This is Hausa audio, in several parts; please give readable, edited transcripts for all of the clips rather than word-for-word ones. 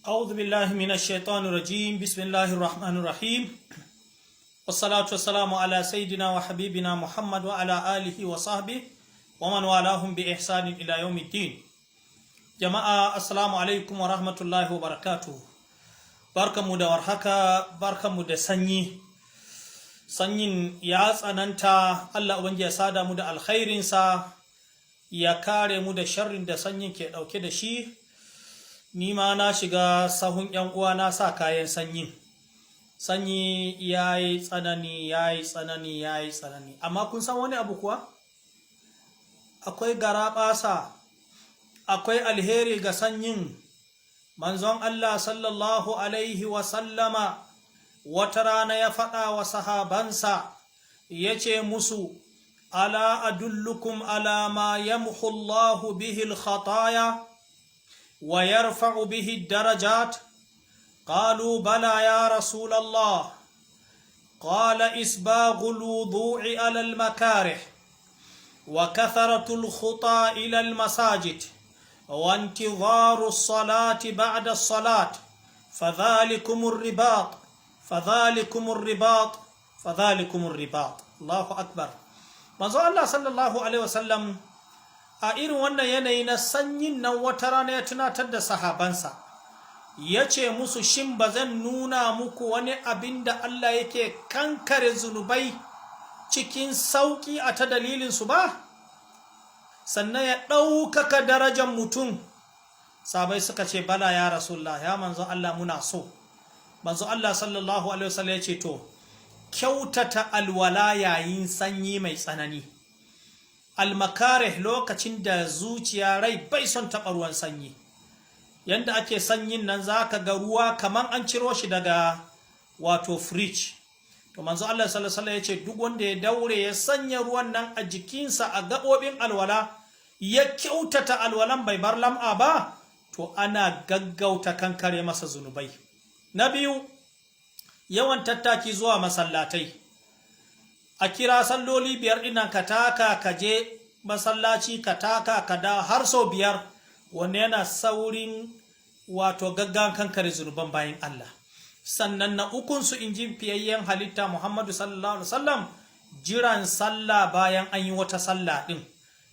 أعوذ بالله من الشيطان الرجيم. بسم الله الرحمن الرحيم، والصلاة والسلام على سيدنا وحبيبنا محمد وعلى آله وصحبه ومن والاهم بإحسان إلى يوم الدين. جماعة، السلام عليكم ورحمة الله وبركاته. Barkanmu da warhaka, barkanmu da sanyi. Sanyin ya tsananta. Allah Ubangiji ya sada mu da alkhairinsa, ya kare mu da sharrin da sanyin ke ɗauke da shi. Ni ma na shiga sahun yan uwa, na sa kayan sanyi. Sanyi ya yi tsanani, ya yi tsanani, ya yi tsanani. Amma kun san wani abu kuwa? Akwai garaɓasa, akwai alheri ga sanyin. Manzon Allah sallallahu alaihi wasallama wata rana ya faɗa wa sahabansa, ya ce musu: "ألا أدلكم على ما يمحو الله به الخطايا ويرفع به الدرجات؟ قالوا: بلى يا رسول الله. قال: إسباغ الوضوء على المكاره، وكثرة الخطى إلى المساجد، وانتظار الصلاة بعد الصلاة، فذلكم الرباط، فذلكم الرباط، فذلكم الرباط." الله أكبر. Manzo Allah sallallahu alaihi wasallam a irin wannan yanayi na sanyin nan, wata rana ya tunatar da sahabansa, ya ce musu: "Shin ba zan nuna muku wani abin da Allah yake kankare zunubai cikin sauƙi a ta dalilinsu ba, sannan ya ɗaukaka darajar mutum?" Sahabai suka ce: "بلى يا رسول الله, ya manzo Allah, muna so." Manzo Allah sallallahu alaihi wasallam ya ce: "To, kyautata alwala yayin sanyi mai tsanani." المكاره, lokacin da zuciya, rai bai son taɓa ruwan sanyi. Yanda ake sanyin nan, zaka ga ruwa kaman an ciro shi daga wato fridge. To, manzo Allah sallallahu alaihi ya ce duk wanda ya daure ya sanya ruwan nan a jikinsa, a gaɓoɓin alwala, ya kyautata alwalan, bai bar lam'a ba, to ana gaggauta kankare masa zunubai. Na biyu, yawan tattaki zuwa masallatai. A kira salloli 5 ɗinan, ka taka ka je masallaci, ka taka ka da har sau 5, wanda yana saurin wato gaggawan kankare zunuban bayan Allah. Sannan na ukunsu, in ji fiyayyen halitta Muhammadu sallallahu alaihi wasallam, jiran sallah bayan an yi wata sallah ɗin.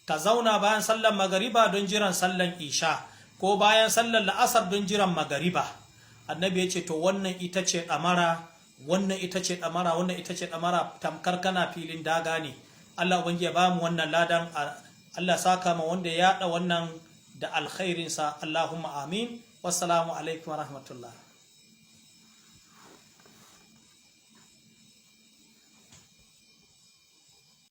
Ka zauna bayan sallar magariba don jiran sallan isha, ko bayan sallar la'asar don jiran magariba. Annabi ya ce to, wannan ita ce ɗamara, wannan ita ce ɗamara, wannan ita ce ɗamara, tamkar kana filin daga ne. Allah Ubangiji ya ba mu wannan ladan. Allah saka ma wanda ya yaɗa wannan da alkhairinsa. اللهم آمين. والسلام عليكم ورحمة الله.